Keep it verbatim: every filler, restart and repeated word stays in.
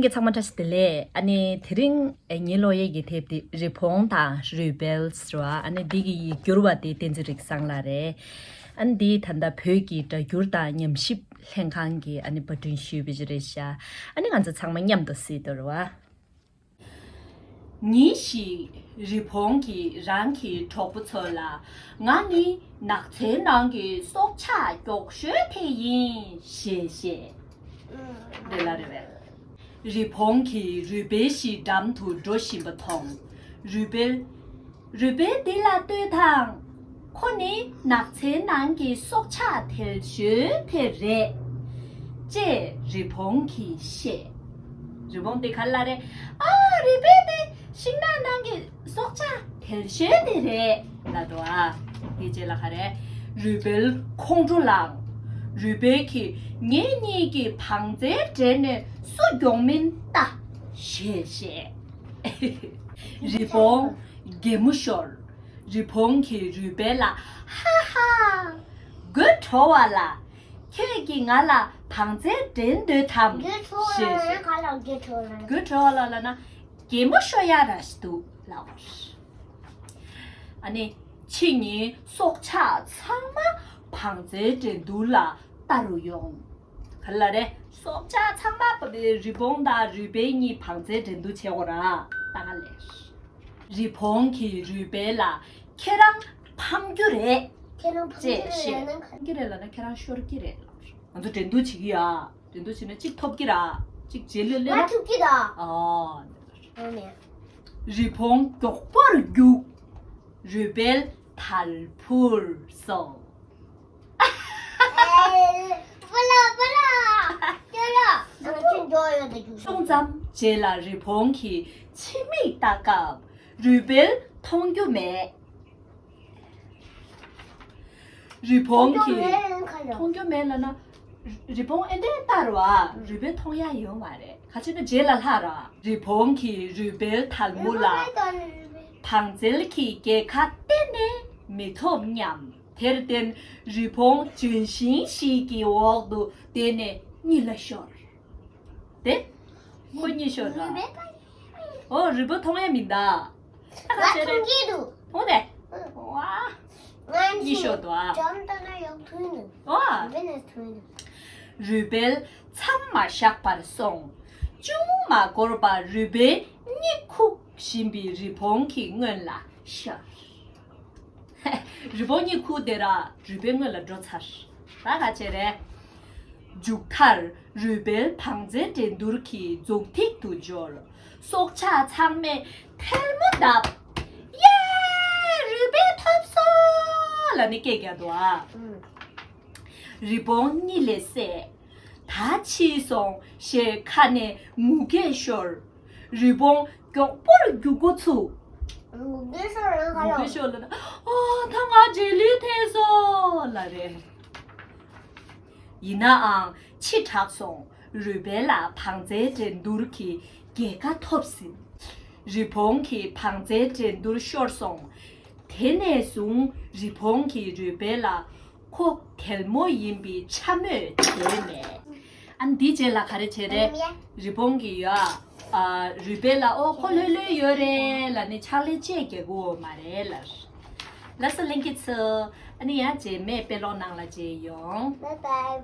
ཚང་མ་བཀྲ་ཤིས་བདེ་ལེགས། ཨ་ནི་དེ་རིང་ཨེ་ངའི་ཀློག་ཡས་ཀྱི་དེབ་དེ་རི་བོང་དང་རུས་སྦལ་ཟེར་བ། ཨ་ནི་འདི་གི་ཡིག་སྒྱུར་བ་དེ་བསྟན་འཛིན་རིག་བཟང་ལགས་རེད། ཨ་ནི་འདི་ད་ལྟ་བོད་ཀྱི་སྒྲ་སྒྱུར་དང་ཉམས་ཞིབ་ལྷན་ཁང་གིས་ཨ་ནི་པར་སྐྲུན་ཞུས་པ་ཞིག་རེད་ཤག་ཨ་ནི་ང་ཚོ་ཚང་མ་མཉམ་དུ་གཟིགས་དོ་རེད་བ། ཉིན་ཞིག་རི་བོང་གིས་རང་གི་གྲོགས་པོ་ཚོ་ལ། ང་ནི་ནགས་ཚལ་ནང་གི་སྲོག་ཆགས་མགྱོགས་ཤོས་དེ་ཡིན་ཞེས་བཤད། དེ་ལ་རེ་བས། རི་བོང་གིས་རུས་སྦལ་ཞིག་འགྲམ་དུ་འགྲོ་བཞིན་པ་མཐོང་། རུས་སྦལ། རུས་སྦལ་འདི་ལ་ལྟོས་དང་། ཁོ་ནི་ནགས་ཚལ་ནང་གི་སྲོག་ཆགས་དལ་ཤོས་དེ་རེད། ཅེས་རི་བོང་གིས་བཤད། རི་བོང་དེ་ག་ལ་རེད། ཨ། རུས་སྦལ་དེ་ཤིང་ནགས་ནང་གི་སྲོག་ཆགས་དལ་ཤོས་དེ་རེད་ལབ་འདུག་ཨ། དེ་རྗེས་ལ་ག་རེ། རུས་སྦལ་ཁོང་ཁྲོ་ལངས། རུས་སྦལ་གྱིས་ངེད་གཉིས་ཀྱི་བང་རྩལ་འགྲན་ནས་སུ་མགྱོགས་མིན་ལྟ་ཞེས་བཤད། རི་བོང་གད་མོ་ཤོར། རི་བོང་གིས་རུས་སྦལ་ལ། ཧ་ཧ། དགོད་བྲོ་བ་ལ། ཁྱོད་ཀྱིས་ང་ལ་བང་རྩལ་འགྲན་འདོད་དམ། དགོད་བྲོ་བ་ཞེས་ལབ་ན་བཤད། ག་ལ་དགོད་བྲོ་བ་ལབ་ན། དགོད་བྲོ་བ་ལབ་ན། གད་མོ་ཤོར་ཡ་ར་ཞིག་འདུག་ལབ། ཨ་ནི། ཕྱི་ཉིན་སྲོག་ཆགས་ཚང་མ་བང་རྩལ་འགྲན་བསྡུར་ལ་ལྟ་རུ་ཡོང་། ག་ལ་རེད། སྲོག་ཆགས་ཚང་མ་རི་བོང་དང་རུས་སྦལ་གཉིས་བང་རྩལ་འགྲན་བསྡུར་བྱེད་དགོས་ར། ད་ག་ལས། རི་བོང་གིས་རུས་སྦལ་ལ། ཁྱེད་རང་ཕམ་རྒྱུ་རེད། ཁྱེད་རང་ཕམ་རྒྱུ་ཅེས་རེད་བཤད། ལབ་ན་ག་ཕམ་རྒྱུ་རེད་ལབ་ན་ཁྱེད་རང་ཤོར་གྱི་རེད་ལབ། ང་ཚོ་འགྲན་བསྡུར་བྱེད་ཀྱི་ཡ། འགྲན་བསྡུར་བྱེད་ན་གཅིག་ཐོབ་ཀྱི་ར། གཅིག་རྗེས་ལུས་སླེབས་ང་ན། ཐུབ་ཀྱི་ར། ཨ། ཨོ་མེ། རི་བོང་མགྱོགས་པོར་རྒྱུགས། རུས་སྦལ་དལ་བུར་སོང་། ཨེ། པ་ལ་པ་ལ། ཀྱ་ལ། ང་ཚོ་འགྲོ་ཡོད་དེ་རྒྱུགས་སོང་། ཅུང་ཙམ་རྗེས་ལ་རི་བོང་གིས་ཕྱི་མིག་ལྟ་སྐབས་རུས་སྦལ་མཐོང་རྒྱུ་མེད། རི་བོང་གིས། མཐོང་རྒྱུ་མེད་ལབ་ན་ག་ལ། མཐོང་རྒྱུ་མེད་ལབ་ན། རི་བོང་ཨེ་འདྲས་ལྟ་རུ་བ། རུས་སྦལ་མཐོང་ཡ་ཡོད་མ་རེད། ག་ཅི་ན་རྗེས་ལ་ལྷག་ར། རི་བོང་གིས་རུས་སྦལ་དལ་མོ་ལ། རི་བོང་ཨེ་ལྟ་ནི་རུས་སྦལ། བང་རྩལ་གྱི་རྒྱལ་ཁ་གཏན་ནས་མི་ཐོབ་སྙམ། དེར་བརྟེན་རི་བོང་ལྗོན་ཤིང་ཞིག་གི་འོག་ཏུ་བསྡད་ནས་གཉིད་ལ་ཤོར། དེ། ཁོ་གཉིད་ཤོར་ད། རུས་སྦལ་ལྟ་ཡ་མེད། ཨོ་རུས་སྦལ་མཐོང་ཡ་མིན་ད། ད་ག་ང་བྱས་རེད། མཐོང་གི་འདུག་མཐོང་དེ། ཨ། ང་གཉིད་ཤོར་འདུག་ཨ། འཇམ་ལྟ་ན་ཡག་ཐུག་འདུག་ཨ། རུས་སྦལ་ནས་ཐུག་འདུག་རུས་སྦལ་མཚམས་མ་བཞག་པར་སོང་། ཅུང་མ་འགོར་བར་རུས་སྦལ་གཉིད་ཁུག་བཞིན་པའི་རི་བོང་གི་སྔོན་ལ་ཤར། རི་བོང་གཉིད་ཁུག་དེ་ར་རུས་སྦལ་སྔོན་ལ་འགྲོ་ཚར། ད་ག་བྱས་རེད། མཇུག་མཐར་རུས་སྦལ་བང་རྩལ་འགྲན་བསྡུར་གྱི་མཇུག་ཐིག་ཏུ་འབྱོར། སྲོག་ཆགས་ཚང་མས་ཐལ་མོ་བརྡབས། ཡ། རུས་སྦལ་ཐོབ་སོང་ལབ་ནས་སྐད་རྒྱག་འདུག་ཨ། རི་བོང་གཉིད་ལས་སད། ད་འཕྱིས་སོང་ཞེས་ཁ་ནས་ངུ་སྐད་ཤོར། རི་བོང་མགྱོགས་པོར་རྒྱུག་འགོ་ཚུགས། ངུ་སྐད་ཤོར་ལབ་ན་ག་ལ། ངུ་སྐད་ཤོར་ལབ་ན། ཨོ་ད་ང་རྗེས་ལུས་ཐེབས་སོང་ལབ་རེད། ཡིན་ནའང་ཕྱི་དྲགས་སོང་། རུས་སྦལ་ལ་བང་རྩལ་འགྲན་བསྡུར་གྱི་རྒྱལ་ཁ་ཐོབ་ཟིན། རི་བོང་གི་བང་རྩལ་འགྲན་བསྡུར་ཤོར་སོང་། དེ་ནས་བཟུང་རི་བོང་གིས་རུས་སྦལ་ལ་ཁོ་དལ་མོ་ཡིན་པའི་འཕྱ་སྨོད་བྱས་མེད། ཨ་ནི་འདིའི་རྗེས་ལ་ག་རེ་བྱས་རེད། རི་བོང་གིས་ཡ། ཨ། རུས་སྦལ་ལ་ཨོ་ཁོ་ལྷོད་ལྷོད་ཡོད་རེད་ལབ་ནས་ཕྱག་ལས་བཅས་རྒྱག་གི་ཡོད་མ་རེད་ལབ། ལགས་སོ་ལྷན་རྒྱས་ཚོ། ཨ་ནི་ཡང་རྗེས་མའི་དཔེ་ཀློག་ནང་ལ་མཇལ་ཡོང་། Bye bye.